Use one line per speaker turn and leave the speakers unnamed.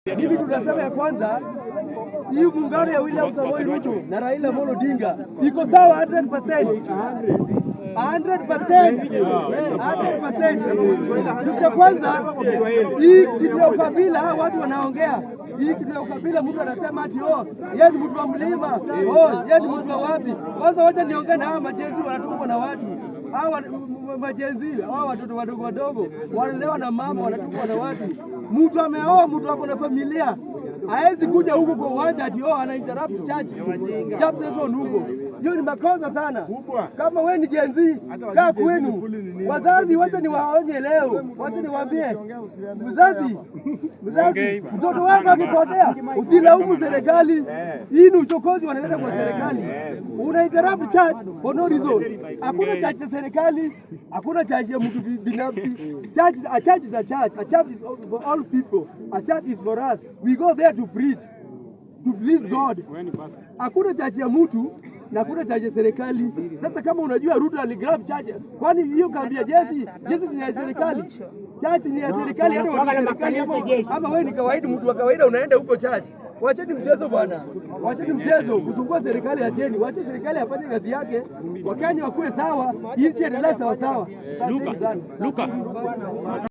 Mimi tunasema ya kwanza, hii muungano ya William Samoei Ruto na Raila Amolo Odinga iko sawa 100%. 100%. 100%. Kitu cha kwanza, hii kitu ya ukabila, hawa watu wanaongea hii kitu ya ukabila, mtu anasema ati, "Oh, yeye ni mtu wa mlima, oh, yeye ni mtu wa wapi." Kwanza wacha niongee na hawa ma-Gen Z wanatumwa na watu hawa ma-Gen Z, hawa watoto wadogo wadogo wanalewa na mama, wanatumwa na watu. Mtu ameoa, mtu ako na familia, haezi kuja huko kwa uwanja ati, oh, ana interrupt church session huko. Hiyo ni makosa sana. Kama wewe ni Gen Z, kaa kwenu. Wazazi, wacha niwaonye leo, wacha niwaambie mzazi, mzazi, mtoto wako akipotea usilaumu serikali. Hii ni uchokozi wanaleta kwa serikali. Una interrupt church for no reason. Hakuna church ya serikali, hakuna church ya mtu binafsi. Church, a church is a church. A church is for all people. A church is for us. We go there to preach, to please God. Hakuna church ya mtu na hakuna church ya serikali. Sasa kama unajua Ruto aligrab church, kwani hiyo kambi ya jeshi, jeshi ni ya serikali? Church ni ya serikali, hata watu wa serikali ama wewe ni kawaida, mtu wa kawaida unaenda huko church. Wacheni mchezo bwana, wacheni mchezo kusumbua serikali, acheni, wache serikali afanye kazi yake, Wakenya wakuwe sawa, nchi endelee sawa sawa. Asanteni sana.
Luka.